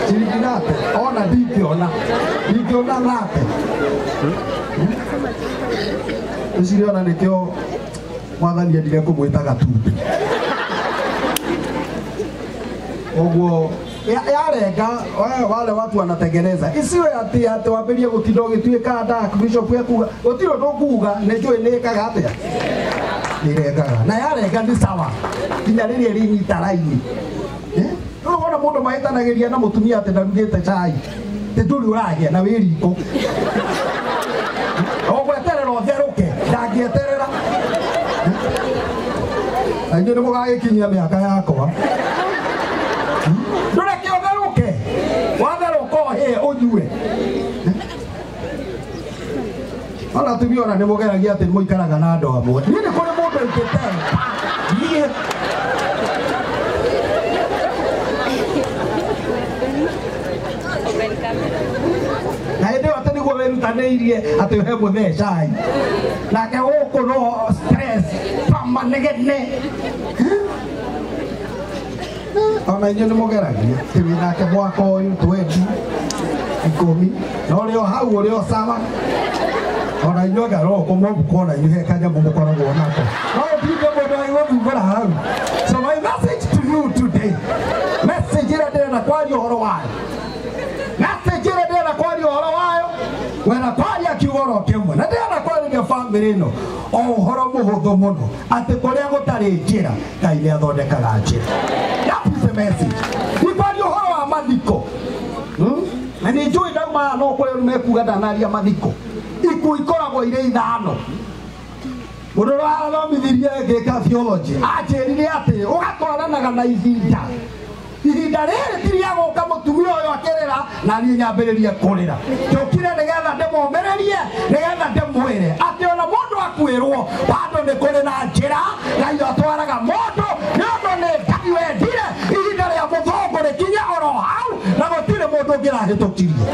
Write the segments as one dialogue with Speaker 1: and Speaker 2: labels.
Speaker 1: Ciringi thate ona ndingĩona thate. Ĩciria ona nĩkĩo mwathani endire kũmwĩta gatumbĩ. Ũguo yarenga wale watu wanatengeneza isiwe ati ati wambirie gutinda ugituika dark bishop ekuga gutiri undu kuga ni njui ni ikaga atia ni rengaga na yarenga ni sawa kinya riria rinyita raini. Rĩu wona mũndũ mahĩtanagĩria na mũtumia atĩ ndarugĩte cai tĩ ndũrĩ ũragĩa na wĩ riko ũgweterera ũtherũke ndangĩeterera. Na inyuĩ nĩ mũgagĩkinyia mĩaka yakwa. Ndũreke ũtherũke, watherũka ũhĩe ũnyue. Ona atumia ona nĩ mũgeragia atĩ mũikaraga na andũ amwe. Niĩ nĩ kũrĩ mũndũ ingĩtemba niĩ. Na hĩndĩ ĩyo atĩ nĩguo wĩrutanĩirie atĩ ũhe mũthee cai nake gũkũ no stress pamanegene. Ona inyuĩ nĩ mũgeragia atĩ wĩ nake mwaka ũyũ 20 10 na ũrĩ o hau ũrĩ o sawa. Ona inyuĩ anga no kũmũbuka ona inyuĩ he kanyamũ mũkoragwo nako no ũtinde mũndũ agĩgũthumbũra hau. So my message to you today, message ĩrĩa ndĩrenda kwaria ũhoro wayo, message ĩrĩa ndĩrenda kwaria ũhoro wayo, wena kwaria kiugo oro kĩmwe na ndĩrenda kwarĩria bamĩrĩ ĩno o ũhoro mũhũthũ mũno atĩ kũrĩa gũtarĩ njĩra Ngai nĩ athondekaga njĩra. That is the message. Nĩ kwaria ũhoro wa mathiko. Na nĩ njũĩ ndauma no kũrĩa mekuga ndanaria mathiko. Ikuũ ikoragwo irĩ ithano. Mũndũ ũrĩa warathomithirie ngĩka theology anjĩrire atĩ ũgatwaranaga na ihinda. Ihinda rĩrĩ ti rĩa gũka mũtumia ũyũ akĩrĩra na niĩ nyambĩrĩrie kũrĩra. Njũkire nĩgetha ndĩmũmĩrĩrie nĩgetha ndĩmwĩre atĩ ona mũndũ akuĩrwo bado nĩ kũrĩ na njĩra. Ngai atwaraga mũndũ nĩ ũndũ nĩ Ngai wendire ihinda rĩa mũthũngũ rĩkinye oro hau na gũtirĩ mũndũ ũngĩrahĩtũkirie.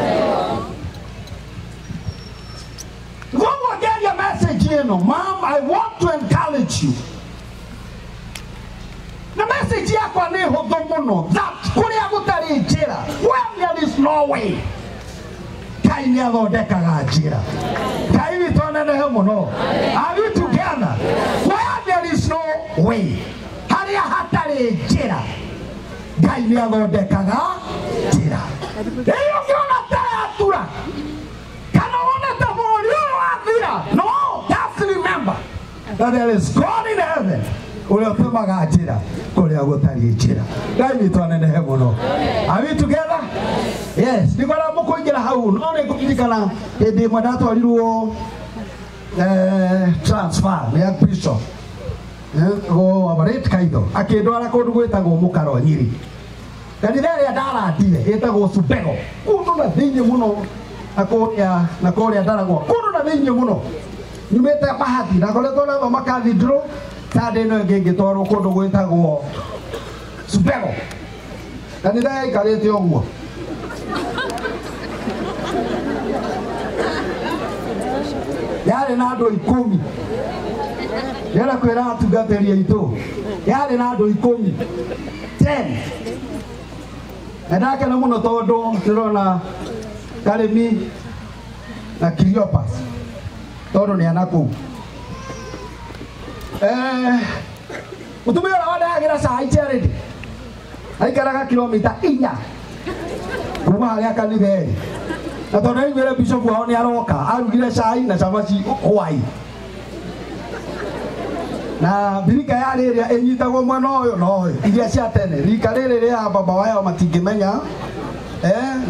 Speaker 1: Koguo ngĩaria message ĩno, mom, I want to encourage you. Na message yakwa nĩ hũthũ mũno that kũrĩa gũtarĩ njĩra, where there is no way, Ngai nĩ athondekaga njĩra. Ngai witũ anenehe mũno. Are we together? Where there is no way, harĩa hatarĩ njĩra, Ngai nĩ athondekaga njĩra. Rĩu ũngĩona ta yatura kana wone ta bũrũri ũyũ wathira, no, just remember that there is God in heaven ũrĩa ũtũmaga njĩra kũrĩa gũtarĩ njĩra. Ngai witũ anenehe mũno. Are we together? Yes. Nĩngwenda mũkũingĩra hau no nĩ ngũririkana hĩndĩ ĩmwe ndatwarirwo transfer nĩ Archbishop Wabarĩte Kaitho akĩndwara kũndũ gwĩtagwo Mũkaro Nyiri. Kanitha ĩrĩa ndarandire ĩtagwo Subego kũndũ na thĩinĩ mũno na kũrĩa Ndaragwa kũndũ na thĩinĩ mũno. Nyumĩte Bahati na ngoretwo ndathoma cathedral Sunday ĩno ĩngĩ ngĩtwarwo kũndũ gwĩtagwo Subego. Kanitha yaikarĩte ũguo. Yarĩ na andũ 10. Ndĩrenda kwĩra atungatĩri aitũ yarĩ na andũ 10. 10. Na ndakena mũno tondũ ndĩrona Karĩmi na Cleopas tondũ nĩ ana kũu. Mũtumia ũrĩa wandehagĩra cai Charity aikaraga kilomita 4 kuma harĩa kanitha ĩrĩ. Na tondũ aiguire bishop wao nĩ aroka arugire cai na cabaci hwai. Na birika yarĩ ĩrĩa ĩnyitagwo mwena ũyũ na ũyũ iria cia tene rika rĩrĩ rĩa baba wao matingĩmenya.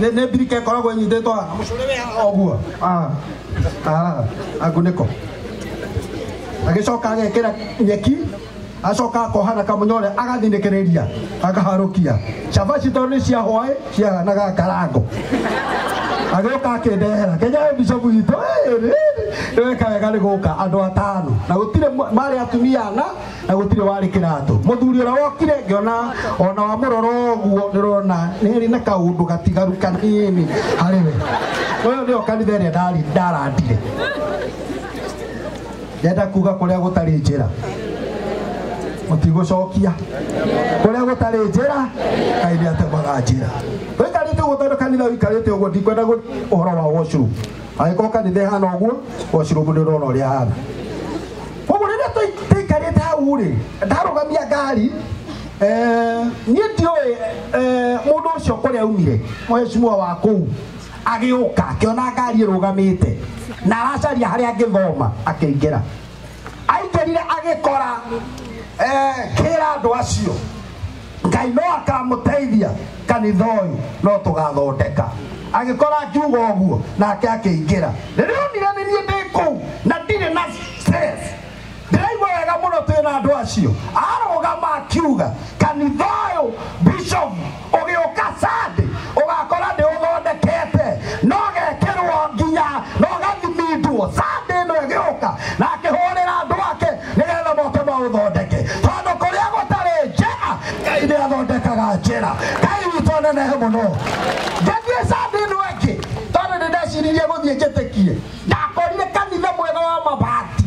Speaker 1: Nĩ birika ĩkoragwo ĩnyitĩtwo haha mũcũrĩ wĩ haha ũguo angunĩko. Agĩcoka agekĩra nyeki acoka akoha na kamũnyore agathinĩkĩrĩria akaharũkia cabaci tondũ nĩ cia hwaĩ ciahanaga karango. Agĩũka akĩndehera Kenya bishop witũ nĩweka wega nĩ gũka andũ 5 na gũtirĩ marĩ atumia ana na gũtirĩ warĩ kĩratũ. Mũthuri ũrĩa wokire ngĩona ona wamũrora ũguo ndĩrona nĩ na kaũndũ gatigaru kanini harĩ we. Ũyũ nĩyo kanitha ĩrĩa ndarandire. Ndenda kuga kũrĩa gũtarĩ njĩra mũtigũcokia, kũrĩa gũtarĩ njĩra Ngai nĩ atemaga njĩra. Wĩikarĩte ũguo kanitha ũikarĩte ũguo ndikwenda ũhoro wa washroom. Angĩkorwo kanitha ĩhana ũguo, washroom nĩ ũrona ũrĩa hana. Koguo rĩrĩa tũikarĩte hau rĩ, ndarũgamia ngari, niĩ ndiũĩ mũndũ ũcio kũrĩa aumire, mheshimiwa wa kũu, agĩũka akĩona ngari ĩrũgamĩte na aracaria harĩa angĩthoma, akĩingĩra. Aingĩrire agĩkora kĩra andũ acio Ngai no akamũteithia kanitha ũyũ no tũgathondeka. Agĩkora akiuga ũguo nake akĩingĩra. Rĩrĩa onire nĩ niĩ ndĩ kũu na ndirĩ na stress, ndĩraigua wega mũno twĩna andũ acio, arũgama akiuga kanitha ũyũ bishop ũgĩũka Sunday ũgakora ndĩũthondekete no gekĩrwo nginya no gathimindwo. Sunday ĩno ĩgĩũka na akĩhũrĩra andũ ake nĩgetha moke maũthondeke, tondũ kũrĩa gũtarĩ njĩra Ngai nĩ athondekaga njĩra. Ngai witũ anenehe mũno. Ngathiĩ Sunday ĩno ĩngĩ tondũ nĩ ndeciririe gũthiĩ njĩtĩkie, ndakorire kanitha mwega wa mabati,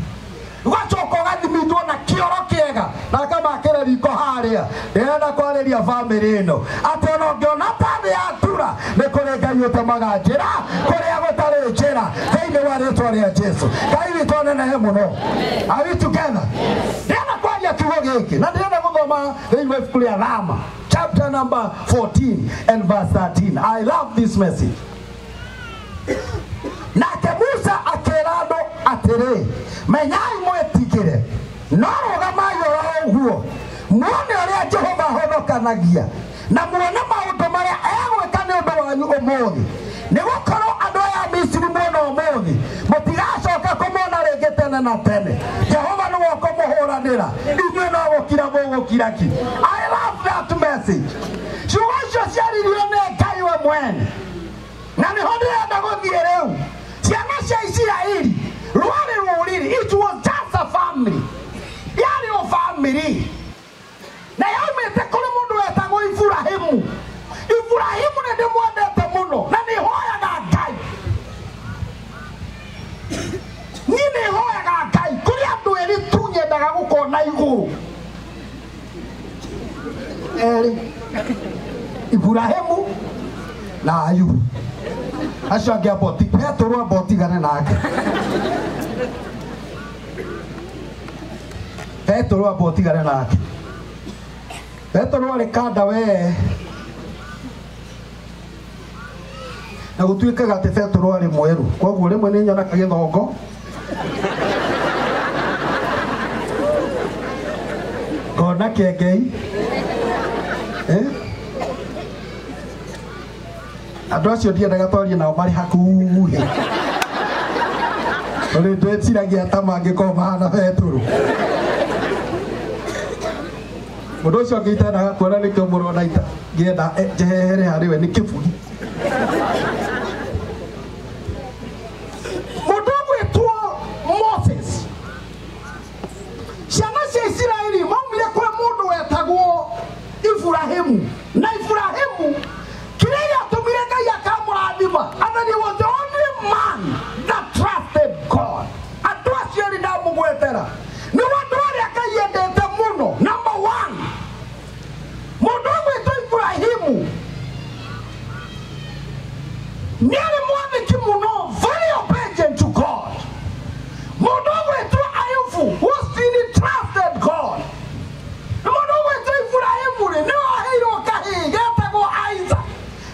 Speaker 1: ũgacoka ũgathimindwo na kĩoro kĩega na akamakĩra riko harĩa. Ndĩrenda kwarĩria bamĩrĩ ĩno atĩ ona ũngĩona ta thĩ yatura, nĩ kũrĩ Ngai ũtemaga njĩra kũrĩa gũtarĩ njĩra, thĩinĩ wa rĩtwa rĩa Jesũ. Ngai witũ anenehe mũno. Are we together? Ndĩrenda kwaria kiugo gĩkĩ na ndĩrenda gũthoma thĩinĩ wa ibuku rĩa Rama chapter number 14 and verse 13. I love this message. Nake Musa akĩra andũ atĩrĩ, menyai mwĩtigĩre, no rũgamai oro ũguo, muone ũrĩa Jehova ahonokanagia, na muone maũndũ marĩa egwĩka nĩ ũndũ wanyu ũmũthĩ. Nĩgũkorwo andũ aya a Misiri muona ũmũthĩ, mũtigacoka kũmona rĩngĩ tene na tene. Jehova nĩwe ũkũmũhũranĩra, inyuĩ no gũkira mũgũkira ki. I love that message. Ciugo icio ciaririo nĩ Ngai we mwene, na nĩho ndĩrenda gũthiĩ rĩu. Ciana cia Isiraeli rwarĩ rũrĩrĩ, it was just a family, yarĩ o family, na yaumĩte kũrĩ mũndũ wetagwo Iburahĩmu. Iburahĩmu nĩ ndĩmwendete mũno na nĩ hoyaga Ngai. Niĩ nĩ hoyaga Ngai kũrĩ andũ erĩ tu nyendaga gũkona igũrũ, erĩ, Iburahĩmu na Ayubu. Acio angĩ amba Petũrũ amba ũtigane nake. Petũrũ amba ũtigane nake. Petũrũ arĩ kanda we, na gũtuĩkaga atĩ Petũrũ arĩ mwerũ, koguo rĩmwe nĩ nyonaga gĩthongo ngona kĩengei. Andũ acio ndiendaga twarie nao marĩ hakuhĩ, tondũ ndĩciragia ta mangĩkorwo mahana Petũrũ. Mũndũ ũcio ũngĩ itendaga kuona nĩkĩo mũrona ngĩenda njehere harĩ we nĩ kĩburi. Mũndũ ũgwĩtwo Moses, ciana cia Isiraeli maumire kwĩ mũndũ wetagwo Iburahĩmu, na Iburahĩmu kĩrĩa gĩatũmire Ngai akamũrathima, and he was the only man that trusted God. Andũ acio erĩ ndamũgwetera nĩ andũ arĩa Ngai endete mũno. Number one, mũndũ ũgwĩtwo Iburahĩmu nĩ arĩ mwathĩki mũno, very obedient to God. Mũndũ ũgwĩtwo Ayubu who still trusted God. Mũndũ ũgwĩtwo Iburahĩmu rĩ, nĩwe waheirwo kahĩĩ getagwo Isaac.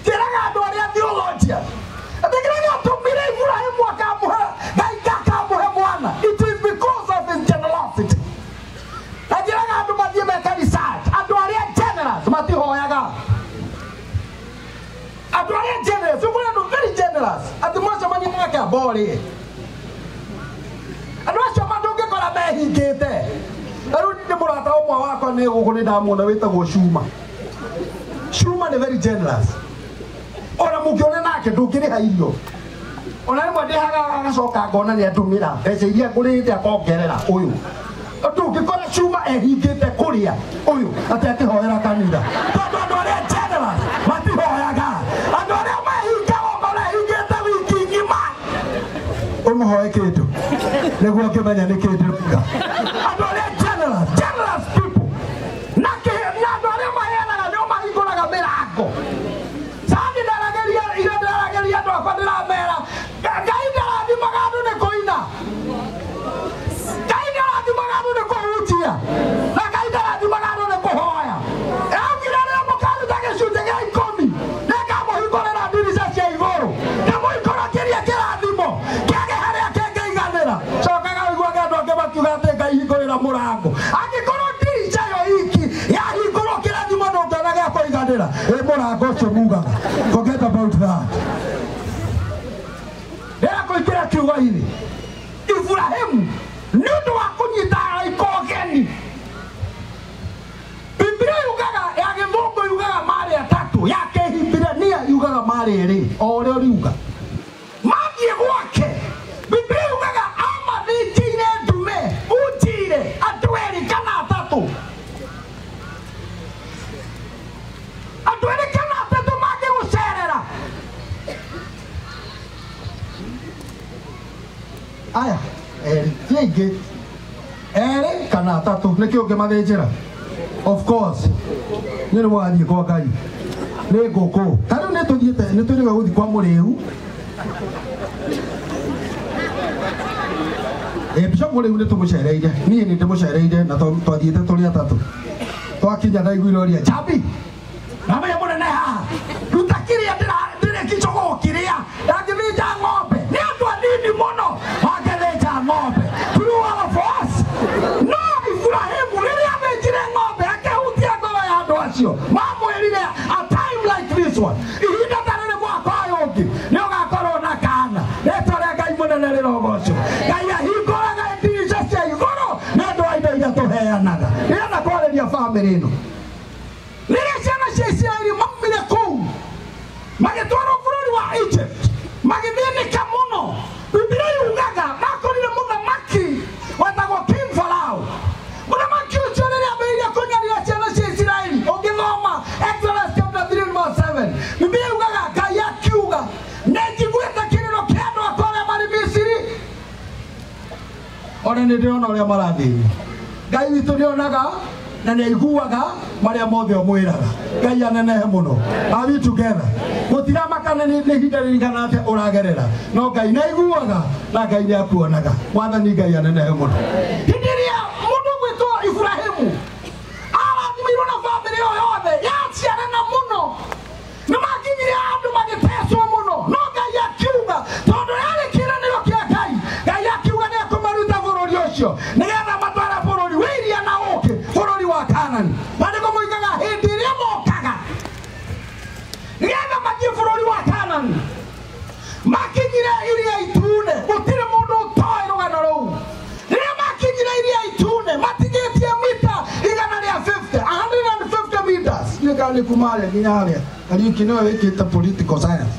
Speaker 1: Kĩraga andũ arĩa theologian atĩ kĩrĩa gĩatũmire Iburahĩmu akamũhe Ngai akamũhe mwana, it is because of his generosity. Na njĩraga andũ mathiĩ meka research, andũ arĩa generous matihoyaga. Andũ arĩa generous, ũkũrĩ andũ very generous, atĩ mwacemania nake amba ũrĩe. Andũ acio ndũngĩkora mehingĩte. Rĩu nĩ mũrata ũmwe wakwa nĩ gũkũ nĩ ndamuona wĩtagwo Cuma. Cuma nĩ very generous. Ona mũngĩona nake ndũngĩrĩha irio. Ona rĩmwe ndĩhaga agacoka ngona nĩ andũmĩra mbeca iria ngũrĩte akongerera ũyũ. Ndũngĩkora Cuma ehingĩte kũrĩa ũyũ atĩ akĩhoera kanitha. Tondũ andũ arĩa generous matihoyaga. Andũ arĩa mehingaga ũkora ehingĩte wiki ng'ima, ũmũhoe kĩndũ nĩguo ngĩmenya nĩ kĩndũ ndĩroiga. Andũ arĩa generous, generous people, na andũ arĩa maheanaga nĩo mahingũraga mĩrango. Sani ndarageria Ĩ mũrango ũcio mugaga. Forget about that. Rĩrĩa kũingĩra kiugo-inĩ, Ibrahimu nĩ ũndũ wa kũnyita araika ũgeni. Biblia yugaga ya gĩthũngũ yugaga marĩ atatũ, ya kĩhibirania yugaga marĩ erĩ, o ũrĩa ũriuga. Mathiĩ gwake, Biblia yugaga amathĩnjĩire ndume, unjire andũ erĩ kana atatũ. Andũ erĩ kana atatũ mangĩgũcerera. Aya, erĩ, ti aingĩ. Erĩ kana atatũ, nĩkĩ ũngĩmathĩnjĩra? Of course. Nĩ mũgathiĩ kwa Ngai. Nĩ ngũkũ. Ta rĩu nĩ tũthiĩte, nĩ twĩrĩga gũthiĩ kwa mũrĩu. Bishop mũrĩu nĩ tũmũcereire. Niĩ nĩ ndĩmũcereire na twathiĩte tũrĩ atatũ. Twakinya ndaiguire ũrĩa, Njambi, namenya mũnene haha. Ruta kĩrĩa ndĩrĩ kĩcogoo kĩrĩa. Ndangĩthĩnja ng'ombe. Nĩ andũ anini mũno mangĩthĩnja ng'ombe. True all of us. No Ibrahimu rĩrĩa athĩnjire ng'ombe akĩhutia ngoro ya andũ acio. Mamwĩrire a time like this one. Ihinda ta rĩrĩ mwaka ũyũ ũngĩ nĩ ũgakorwo na kaana. Rĩtwa rĩa Ngai mũnene rĩrogocwo. Ngai ahingũraga ndirica cia igũrũ nĩ ũndũ wa indo iria tũheanaga. Ndĩrenda kwarĩria bamĩrĩ ĩno. Rĩrĩa ciana cia Isiraeli maumire kũu magĩtwarwo bũrũri wa Egypt magĩthĩnĩka mũno. Biblia yugaga makorire mũthamaki wetagwo King Farao. Mũthamaki ũcio rĩrĩa ambĩrĩirie kũnyarira ciana cia Isiraeli, ũngĩthoma Exodus chapter 3 verse 7, Biblia yugaga Ngai akiuga nĩ njiguĩte kĩrĩro kĩa andũ akwa arĩa marĩ Misiri. Ona nĩ ndĩrona ũrĩa marathĩnio. Ngai witũ nĩonaga na nĩ aiguaga marĩa mothe ũmwĩraga. Ngai anenehe mũno. Are we together? Gũtiramakana nĩ ihinda rĩigana atĩa ũragerera, no Ngai nĩ aiguaga na Ngai nĩ akuonaga. Mwathani Ngai anenehe mũno. Hĩndĩ ĩrĩa mũndũ ũgwĩtwo Ibrahimu arathimĩirwo na bamĩrĩ ĩyo yothe yaciarana mũno, nĩ makinyire andũ magĩtecwo mũno, no Ngai akiuga tondũ yarĩ kĩĩranĩro kĩa Ngai, Ngai akiuga nĩ ekũmaruta bũrũri ũcio nĩgetha matware bũrũri wĩ iria na ũũkĩ, bũrũri wa Kanani. Maandĩko moigaga hĩndĩ ĩrĩa mokaga nĩgetha mathiĩ bũrũri wa Kanani, makinyire iria itune. Gũtirĩ mũndũ ũtoĩ rũgano rũu. Rĩrĩa makinyire iria itune matigĩtie mita igana rĩa 50, 150 meters. Nĩ kana nĩ kuma harĩa nginya harĩa. Kariũki nĩwe wĩkĩte political science.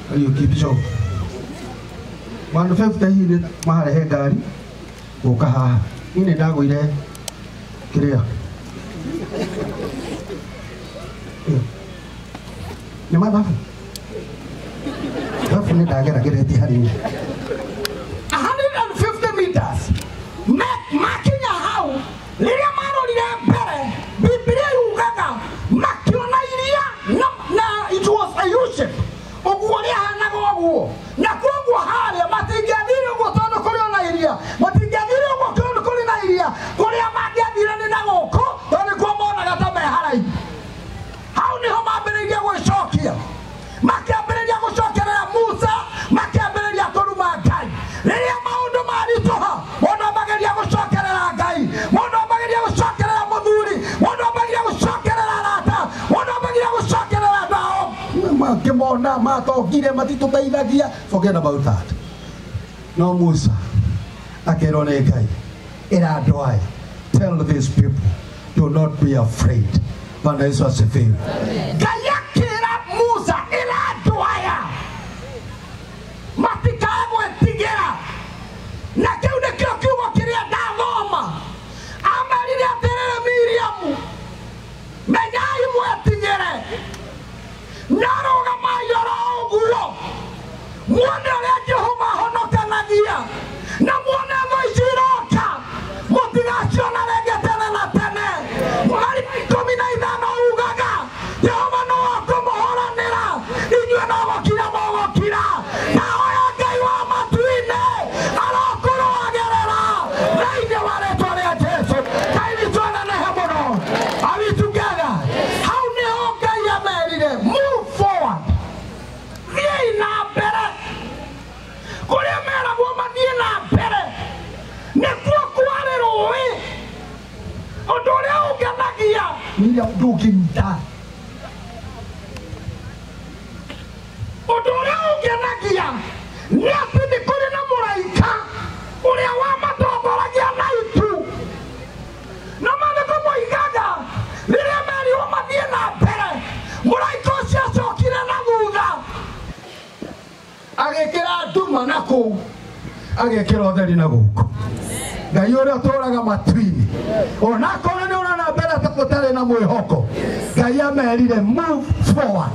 Speaker 1: Kariũki Bishop. 150 hihi nĩ maharehe ngari gũka haha. Niĩ nĩ ndagũire kĩrĩa. Nĩ mathabu. Thabu nĩ ndageragĩretie harĩ niĩ. 150 meters. Makinya hau, rĩrĩa marorire mbere, Biblia yugaga makiona iria na it was a U-shape. Ũguo rĩahanaga ũguo. Na koguo harĩa matingĩathire ũguo tondũ kũrĩ ona iria. Matingĩathire ũguo tondũ kũrĩ na iria. Kũrĩa mangĩathire nĩ na gũkũ tondũ nĩkuo monaga ta me haraihu. Hau nĩho mambĩrĩirie gwĩcokia. Makĩambĩrĩria gũcokerera Musa, makĩambĩrĩria kũruma Ngai. Rĩrĩa maũndũ maritũha, mũndũ ambagĩrĩria gũcokerera Ngai, mũndũ ambagĩrĩria gũcokerera mũthuri, mũndũ ambagĩrĩria gũcokerera arata, mũndũ ambagĩrĩria gũcokerera andũ ao. Makĩmona matokire matitũteithagia. Forget about that. No Musa akĩrwo nĩ Ngai, ĩra andũ aya, tell these people, do not be afraid. Bwana Yesu asifiwe. Ngai akĩra Musa, ĩra andũ aya matikae gwĩtigĩra. Na kĩu nĩkĩo kiugo kĩrĩa ndathoma. Amerire atĩrĩrĩ Miriamu, menyai mwĩtigĩre, no rũgamai oro ũguo, muone ũrĩa Jehova ahonokanagia, na muone thũ ici iroka, mũtigaciona rĩngĩ tene na tene. Mũhari wa 15 ugaga Jehova no akũmũhũranĩra, inyuĩ no gũkira mũgũkira. Ndahoya Ngai wa matu-inĩ arokũrũagĩrĩra thĩinĩ wa rĩtwa rĩa Jesũ. Ngai witũ anenehe mũno. Are we together? Hau nĩho Ngai amerire, move forward, thiĩi na mbere. Ndũngĩnyita ũndũ ũrĩa ũngenagia nĩ atĩ nĩ kũrĩ na mũraika ũrĩa wamatongoragia na itu. Na maandĩko moigaga rĩrĩa merirwo mathiĩ na mbere, mũraika ũcio acokire na thutha agĩkĩra nduma na kũu, agĩkĩra ũtheri na gũkũ. Ngai ũrĩa ũtũũraga matu-inĩ, onakorwo nĩ ũrona mbere ta gũtarĩ na mwĩhoko, Ngai amerire move forward,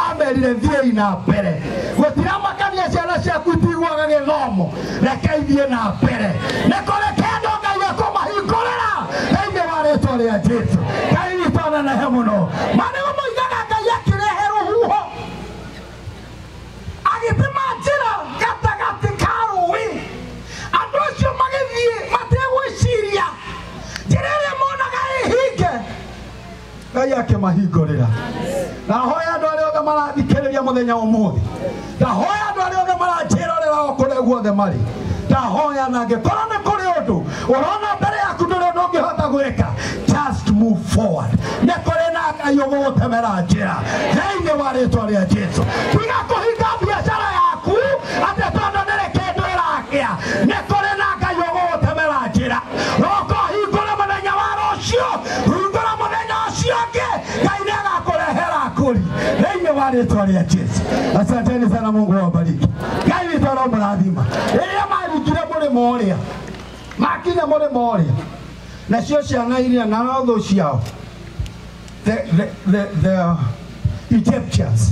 Speaker 1: amerire thiĩi na mbere. Gũtiramakania ciana ciaku itiguaga gĩthomo, reke ithiĩ na mbere. Nĩ kũrĩ kĩndũ Ngai ekũmahingũrĩra thĩinĩ wa rĩtwa rĩa Jesũ. Ngai witũ anenehe mũno. Maandĩko moigaga Ngai akĩrehe rũhuho, agĩtema njĩra gatagatĩ ka rũĩ. Andũ acio magĩthiĩ mategwĩciria njĩra ĩrĩa monaga ĩhinge, Ngai akĩmahingũrĩra. Ndahoya andũ arĩa othe marathikĩrĩria mũthenya ũmũthĩ, ndahoya andũ arĩa othe maranjĩrorera o kũrĩa guothe marĩ, ndahoya na angĩkorwo nĩ kũrĩ ũndũ ũrona mbere yaku ndũrĩ ũndũ ũngĩhota gwĩka, just move forward. Nĩ kũrĩ na Ngai ũgũgũtemera njĩra thĩinĩ wa rĩtwa rĩa Jesũ. Tiga kũhinga biacara yaku atĩ tondũ ndĩrĩ kĩndũ ĩrakĩa. Nĩ kũrĩ na Ngai ũgũgũtemera njĩra. Roka ũhingũre mũthenya wa rũciũ, hingũra mũthenya ũcio ũngĩ, Ngai nĩ agakũrehera akũri thĩinĩ wa rĩtwa rĩa Jesũ. Asanteni sana, Mungu awabariki. Ngai witũ aromũrathima. Rĩrĩa maringire mũrĩmo ũrĩa, makinya mũrĩmo ũrĩa, nacio ciana iria na thũ ciao, the Egyptians,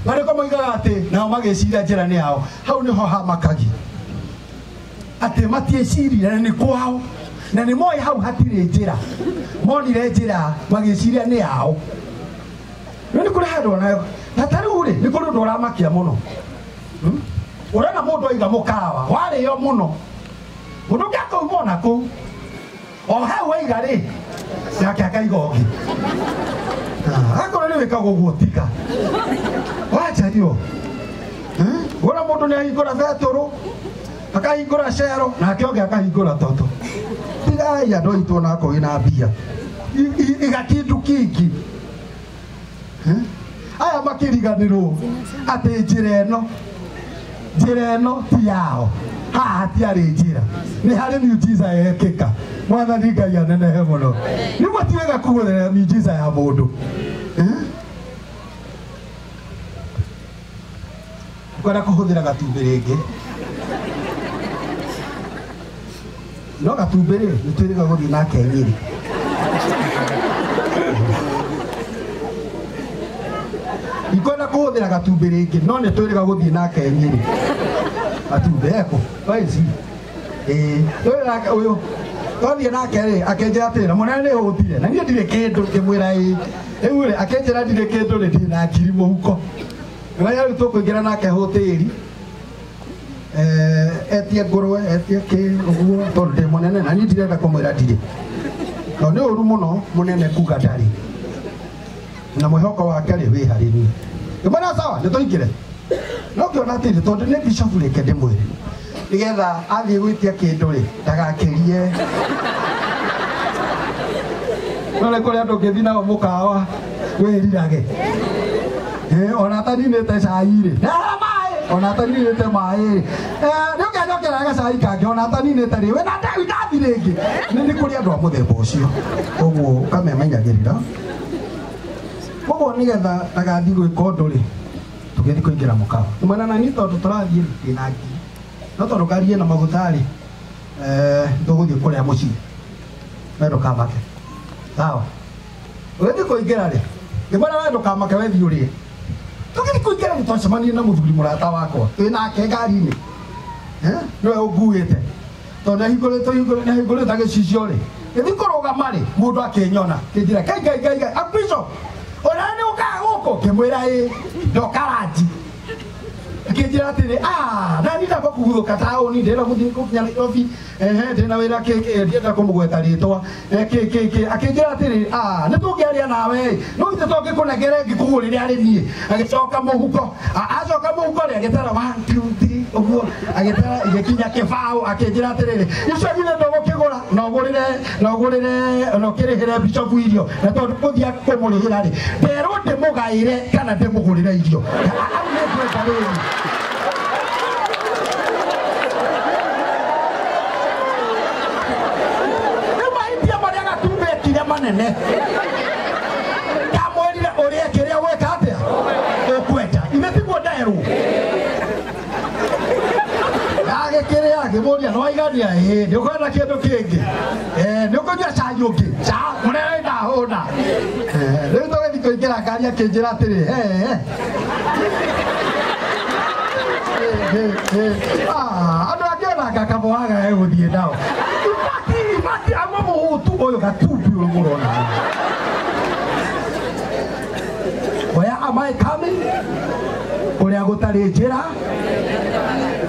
Speaker 1: marĩko moigaga atĩ nao magĩciria njĩra nĩ yao. Hau nĩho hamakagi atĩ matiecirire na nĩ kwao, na nĩ moĩ hau hatirĩ njĩra. Monire njĩra magĩciria nĩ yao. No nĩ kũrĩ handũ ona na ta rĩu rĩ, nĩ kũrĩ ũndũ ũramakia mũno. Ũrona mũndũ aiga mũkawa warĩo mũno, mũndũ ũngĩ akauma ona kũu o hau aiga rĩ, nake akaiga ũngĩ. Akorwo nĩ wĩkaga ũguo tiga wacha hiyo. Wona mũndũ nĩ ahingũra betũrũ, akahingũra cero, nake ũngĩ akahingũra toto. Tigai andũ aitũ onakorwo wĩna mbia, iga kĩndũ kĩngĩ. Aya makĩriganĩrwo atĩ njĩra ĩno, njĩra ĩno ti yao. Haha hatiarĩ njĩra, nĩ harĩ miujiza yekĩka. Mwathani Ngai anenehe mũno. Nĩguo ti wega kũhũthĩra miujiza ya mũndũ. Ngwenda kũhũthĩra gatumbĩ rĩngĩ, no gatumbĩ rĩ, nĩ twĩrĩga gũthiĩ nake Nyĩrĩ. Ikwenda kũhũthĩra gatumbĩ rĩngĩ, no nĩ twĩrĩga gũthiĩ nake Nyĩrĩ. Gatumbĩ eko waici ĩĩ, twĩrĩ nake ũyũ twathiĩ nake rĩ, akĩnjĩra atĩrĩ, na mũnene nĩ hũtire na niĩ ndirĩ kĩndũ. Ngĩmwĩra ĩĩ. Rĩu rĩ, akĩnjĩra ndirĩ kĩndũ rĩ, ndirĩ na ngiri mũhuko. Ngĩmenya rĩu tũkũingĩra nake hoteli, etie ngũrwe, etie kĩ ũguo, tondũ ndĩ mũnene na niĩ ndirenda kũmwĩra ndirĩ, tondũ nĩ ũru mũno mũnene kuga ndarĩ, na mwĩhoko wake rĩ wĩ harĩ niĩ. Ngĩmwĩra sawa, nĩ tũingĩre. No ngĩona atĩrĩ, tondũ nĩ bishop, reke ndĩmwĩre nĩgetha athiĩ gwĩtia kĩndũ rĩ, ndagakĩrie. No nĩ kũrĩ andũ ũngĩthiĩ nao mũkawa wĩrirage, ona ataninĩte cai rĩ, ndehera maĩ, ona ataninĩte maĩ rĩ, nĩ ũkĩanjokera gacai kangĩ, ona ataninĩte rĩ, we na ndathi rĩngĩ. Nĩ kũrĩ andũ a mũthemba ũcio, ũguo ũkamemenyagĩrĩra koguo nĩgetha ndagathiĩ gwĩka ũndũ rĩ. Tũgĩthiĩ kũingĩra mũkawa, mwena na niĩ tondũ tũrathiĩ ndĩna ngiri, no tondũ ngarie na maguta rĩ, tũgũthiĩ kũrĩa mũciĩ, we ndũkamake. Sawa, ũgĩthiĩ kũingĩra rĩ, ngĩmwĩra we ndũkamake, we thiĩ ũrĩe. Tũgĩthiĩ kũingĩra nĩ twacemanirie na mũthuri mũrata wakwa twĩ nake ngari-inĩ, nĩwe ũnguĩte, tondũ nĩahingũrĩte gĩcicio rĩ. Gĩthiĩ kũrũgama rĩ, mũndũ akĩnyona kĩnjĩra, Ngai Ngai Ngai Ngai, Bishop, ona nĩ ũkaga gũkũ? Ngĩmwĩra ĩĩ, ndoka ranji. Akĩnjĩra atĩrĩ, ah, nani ndakũguthũka taũni ndĩrenda gũthiĩ gũkinya Nairobi, ehe, ndĩna wĩra kĩ ndienda kũmũgweta rĩtwa, kĩ kĩ kĩ. Akĩnjĩra atĩrĩ, ah, nĩ tũngĩaria nawe, no ithe tũngĩkũnengere ngĩkũgũrĩre arĩ niĩ. Agĩcoka mũhuko, acoka mũhuko rĩ, agĩtara 1 2 3 ũguo, agĩtara igĩkinya kĩbaũ, akĩnjĩra atĩrĩrĩ, icio githĩ ndũgũkĩgũra, na ũgũrĩre, na ũgũrĩre, na ũkĩrĩhĩre bishofu irio, na tondũ ngũthiĩ kũmũrĩhĩra rĩ, nderwo ndĩmũgaĩre kana ndĩmũgũrĩre irio. Au nĩ ngwenda rĩrĩ. Rĩu mahĩtia marĩa Gatumba ekire manene, ndamwĩrire ũrĩe kĩrĩa gwĩka atĩa ũkwenda, ithe tiguo nderwo. Agĩkĩrĩa akĩmũria no aigania, ĩĩ nĩ ũkwenda kĩndũ kĩngĩ, nĩ ũkũnyua cai ũngĩ, ca mũnene ndahũna. Rĩu tũgĩthiĩ kũingĩra ngari akĩnjĩra atĩrĩ, he andũ angĩ ona ngakamoaga egũthiĩ nao. Ibati amwe mũhũtu ũyũ Gatumbi ũyũ mũrona. Where am I coming? Ũrĩa gũtarĩ njĩra.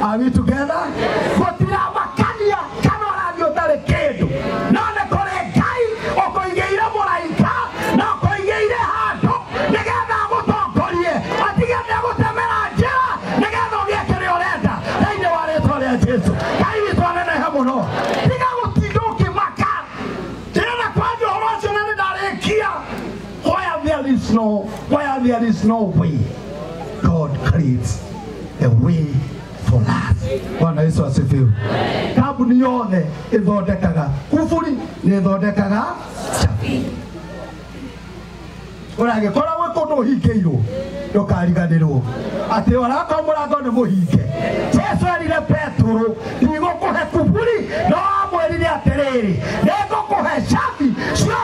Speaker 1: Are we together? Gũtiramakania kana ũrathiĩ ũtarĩ kĩndũ, no nĩ kũrĩ Ngai ũkũigĩire mũraika na ũkũigĩire handũ nĩgetha agũtongorie, atige nĩegũtemera njĩra nĩgetha ũgĩe kĩrĩa ũrenda thĩinĩ wa rĩtwa rĩa Jesũ. Ngai witũ anenehe mũno. Tiga gũtinda ũkĩmaka. Ndĩrenda kwaria ũhoro ũcio na nĩndarĩkia. Where there is no way, God creates a way for us. Bwana Yesu asifiwe. Kambuni yothe ĩthondekaga kuburi, nĩ ĩthondekaga cabi. Ũragĩkorwo gwĩ kũndũ ũhingĩirwo, ndũkariganĩrwo atĩ onakorwo mũrango nĩ mũhinge. Jesu erire Petero, ndigũkũhe kuburi, no amwĩrire atĩrĩrĩ, nĩngũkũhe cabi cia